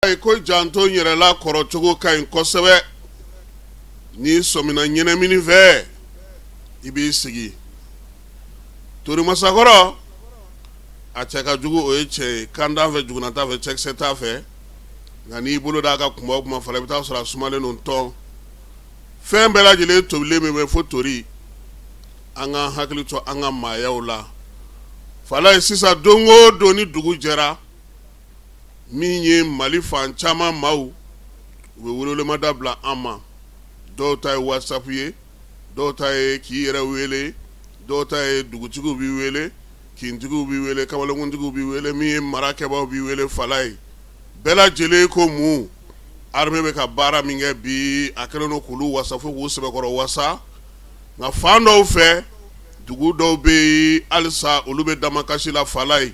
Ko janto yɛrɛ la kɔrɔcogo ka ɲi kosɛbɛ. N'i sɔmina ɲɛnamini fɛ, i b'i sigi torimasakɔrɔ. A cɛ ka jugu, o ye tiɲɛ ye. Kan t'a fɛ, juguna t'a fɛ, cɛkisɛ t'a fɛ, nka n'i bolo d'a kan kuma o kuma fana, i bɛ taa sɔrɔ a sumalen don tɔn. Fɛn bɛɛ lajɛlen tobilen min bɛ fo tori. An k'an hakili to an ka maayaw la, Falaye. Sisan, don o don ni dugu jɛra, min ye Mali fan caman maaw, u bɛ welewelemada bila an ma. Dɔw ta ye WhatsApp ye, dɔw ta ye k'i yɛrɛ wele, dɔw ta ye dugutigiw b'i wele, kintigiw b'i wele, kabalenkuntigiw b'i wele, min ye marakɛbaw b'i wele. Falaye, bɛɛ lajɛlen ko mun? Armée bɛ ka baara min kɛ bi, a kɛlen don k'olu wasa fo k'u sɛbɛkɔrɔ wasa. Nka fan dɔw fɛ, dugu dɔw bɛ yen halisa, olu bɛ damakasi la, Falaye.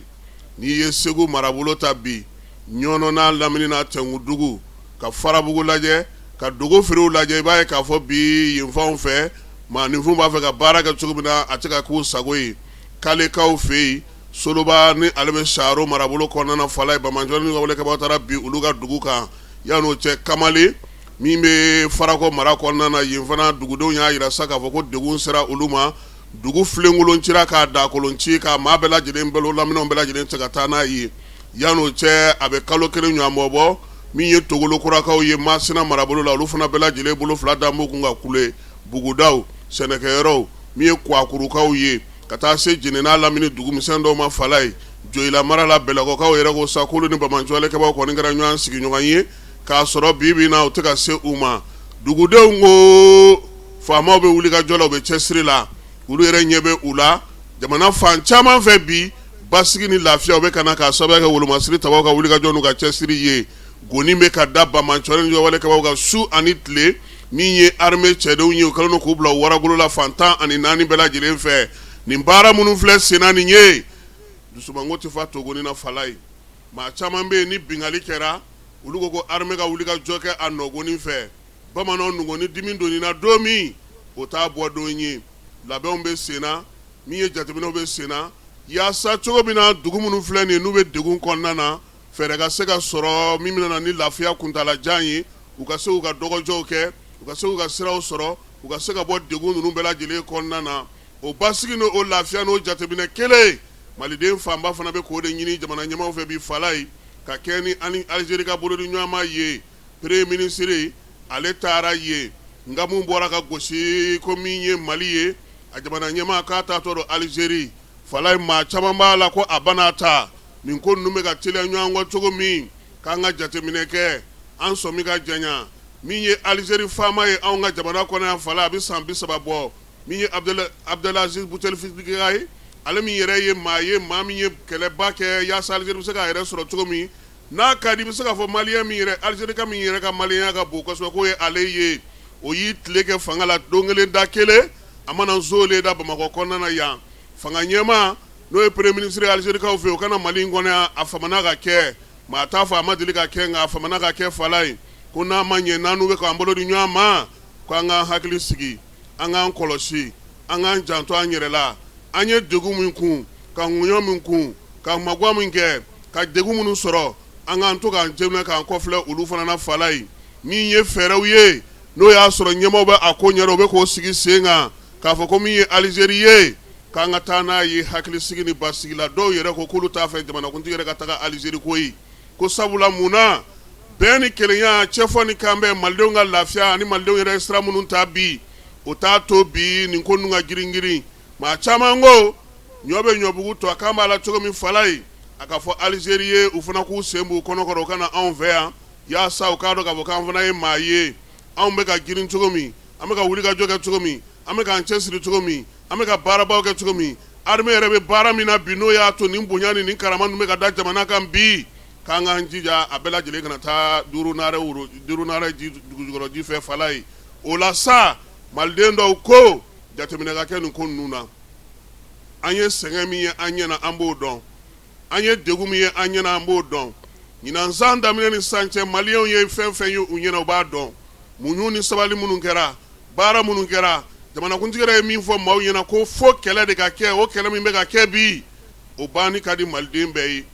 N'i ye Segu marabolo ta bi, Ɲɔnɔ n'a lamini n'a Tɛnkudugu, ka Farabugu lajɛ, ka Dogofiriw lajɛ, i b'a ye k'a fɔ bi yen fanw fɛ, maaninfin b'a fɛ ka baara kɛ cogo min na, a tɛ ka k'u sago ye. Kalekaw fɛ yen, Soloba ni ale bɛ Saro marabolo kɔnɔna na, Falaye, banbaanciw ni walekɛbaw taara bin olu ka dugu kan. Yan'o cɛ, Kamalen min bɛ Farakɔ mara kɔnɔna na, yen fana dugudenw y'a jira sa k'a fɔ ko degun sera olu ma. Dugu filenkolon cira, k'a dakolon ci, ka maa bɛɛ lajɛlen balo lamini bɛɛ lajɛlen cɛ ka taa n'a ye. Yan'o cɛ, a bɛ kalo kelen ɲɔgɔn bɔ, min ye Togolokurakaw ye Masina marabolo la, olu fana bɛɛ lajɛlen bolo fila da kun ka kule bugudaw, sɛnɛkɛyɔrɔw. Min ye Kuwakurukaw ye, ka taa se Jene n'a lamini dugumisɛn dɔw ma, Falaye. Joyila mara la, Bɛlɛkɔkaw yɛrɛ ko sa k'olu ni banbaanciwalekɛbaw kɔni kɛra ɲɔgɔn sigiɲɔgɔn ye, k'a sɔrɔ bi bi na u tɛ ka se u ma. Dugudenw ko faamaw bɛ wuli ka jɔ la, u bɛ cɛsiri la, olu yɛrɛ ɲɛ bɛ u la. Jamana fan caman fɛ bi, basigi ni lafiya u bɛ ka na k'a sababu kɛ wolomasiri tabaw ka wuli ka jɔ n'u ka cɛsiri ye. Goni bɛ ka da banbaanciwale ni walekɛbaw kan su ani tile. Min ye armée cɛdenw ye, u kɛlen don k'u bila waragolo la fan 14 bɛɛ lajɛlen fɛ. Nin baara minnu filɛ senna nin ye, dusumango tɛ fa togoni na, Falaye. Maa caman bɛ yen, ni binkanni kɛra, olu ko ko armée ka wuli ka jɔ kɛ a nɔgɔnin fɛ. Bamananw nugu ni dimi donna na don min, o t'a bɔ don ye. Labɛnw bɛ sen na, min ye jateminɛw bɛ sen na, yaasa cogo min na dugu minnu filɛ nin ye, n'u bɛ degun kɔnɔna na, fɛɛrɛ ka se ka sɔrɔ min bɛna na ni lafiya kuntaalajan ye, u ka se k'u ka dɔgɔjɔw kɛ, u ka se k'u ka siraw sɔrɔ, u ka se ka bɔ degun ninnu bɛɛ lajɛlen kɔnɔna na. O basigi n'o lafiya n'o jateminɛ kelen, Maliden fanba fana bɛ k'o de ɲini jamana ɲɛmaaw fɛ bi, Falaye, ka kɛ ni ani Alizeri ka bolodi ɲɔgɔnma ye. Premier ministre, ale taara yen, nka mun bɔra ka gosi ko min ye Mali ye, a jamana ɲɛmaa k'a taatɔ don Alizeri, Falaye, maa caman b'a la ko a bana ta nin ko ninnu bɛ ka teliya ɲɔgɔn kɔ cogo min, k'an ka jateminɛ kɛ, an sɔmi ka janya. Min ye Alizeri faama ye anw ka jamana kɔnɔ yan, Falaye, a bɛ san 30 bɔ. Min ye Abdelaziz Bouteflika ye, ale min yɛrɛ ye maa ye, maa min ye kɛlɛba kɛ yaasa Alizeri bɛ se k'a yɛrɛ sɔrɔ cogo min n'a ka di. I bɛ se k'a fɔ Malien min yɛrɛ, Alizerika min yɛrɛ ka Malienya ka bon kosɛbɛ, k'o ye ale ye. O y'i tile kɛ fanga la don kelen da kelen, a mana zolen da Bamakɔ kɔnɔna na yan. Fanga ɲɛmaa, n'o ye premier ministre Alizerikaw fɛ, o ka na Mali in kɔnɔ yan, a famana ka kɛ. Maa t'a fɔ a ma deli ka kɛ, nka a famana ka kɛ, Falaye. Ko n'a ma ɲɛ n'an n'u bɛ k'an bolo di ɲɔgɔn ma, ko an k'an hakili sigi, an k'an kɔlɔsi, an k'an janto an yɛrɛ la. An ye degun min kun, ka ŋuɲɔ min kun, ka magwan min kɛ, ka degun minnu sɔrɔ, an k'an to k'an jɛminɛ, k'an kɔfilɛ olu fana na, Falaye. Min ye fɛɛrɛw ye, n'o y'a sɔrɔ ɲɛmaaw bɛ a ko ɲɛdɔn, u bɛ k'o sigi sen kan, k'a fɔ ko min ye Alizeri ye, k'an ka taa n'a ye hakilisigi ni basigi la. Dɔw yɛrɛ ko k'olu t'a fɛ jamanakuntigi yɛrɛ ka taga Alizeri koyi, ko sabula mun na? Bɛn ni kelenya, cɛfɔ ni kanbɛn, Malidenw ka lafiya ani Malidenw yɛrɛ sira minnu ta bi, o t'a to bi nin ko ninnu ka girin-girin. Maa caman ko ɲɔ bɛ ɲɔbugu tɔ kan b'a la cogo min, Falaye, a ka fɔ Alizeri ye, u fana k'u sen b'u kɔnɔ kɔrɔ, u ka na anw fɛ yan, yaasa u k'a dɔn k'a fɔ k'an fana ye maa ye. Anw bɛ ka girin cogo min, an bɛ ka wulikajɔ kɛ cogo min, an bɛ k'an cɛsiri cogo min, an bɛ ka baarabaw kɛ cogo min, armée yɛrɛ bɛ baara min na bi, n'o y'a to nin bonya ni nin karama ninnu bɛ ka da jamana kan bi, k'an k'an jija a bɛɛ lajɛlen kana taa duuru naare woro duuru naare ji dugujukɔrɔ ji fɛ, Falaye. O la sa, Maliden dɔw ko jateminɛ ka kɛ nin ko ninnu na. An ye sɛgɛn min ye an ɲɛna, an b'o dɔn. An ye degun min ye an ɲɛna, an b'o dɔn. Ɲinan san daminɛ ni sisan cɛ, Maliyɛnw ye fɛn fɛn ye u ɲɛna, u b'a dɔn. Muɲu ni sabali minnu kɛra, baara minnu kɛra, jamanakuntigi yɛrɛ ye min fɔ maaw ɲɛna ko fo kɛlɛ de ka kɛ, o kɛlɛ min bɛ ka kɛ bi, o banni ka di Maliden bɛɛ ye,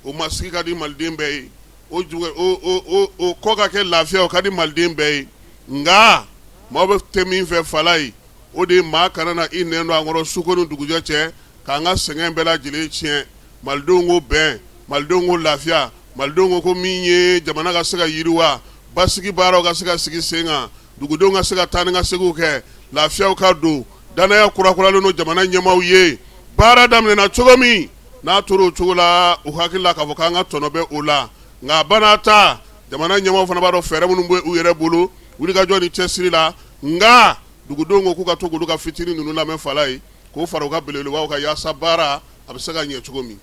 o masigi ka di Maliden bɛɛ ye. o o kɔ ka kɛ lafiya o ka di maliden bɛɛ ye. Nka maaw bɛ tɛ min fɛ Falaye, o de ye maa kana na i nɛn don an kɔrɔ su ko ni dugujɛ cɛ k'an ka sɛgɛn bɛɛ lajɛlen tiɲɛ. Malidenw ko bɛn, malidenw ko lafiya, malidenw ko ko min ye jamana ka se ka yiriwa, basigi baaraw ka se ka sigi sen kan, dugudenw ka se ka taa ni ka seginw kɛ, lafiyaw ka don, danaya kurakuralen don jamana ɲɛmaaw ye. Baara daminɛna cogo min, n'a tora o cogo la, u hakili la k'a fɔ k'an ka tɔnɔ bɛ o la. Nka a bana ta, jamana ɲɛmaaw fana b'a dɔn fɛɛrɛ minnu bɛ u yɛrɛ bolo wulikajɔ ni cɛsiri la. Nka dugudenw ko k'u ka to k'olu ka fitinin ninnu lamɛn Falaye, k'o fara u ka belebelebaw kan yaasa baara a bɛ se ka ɲɛ cogo min.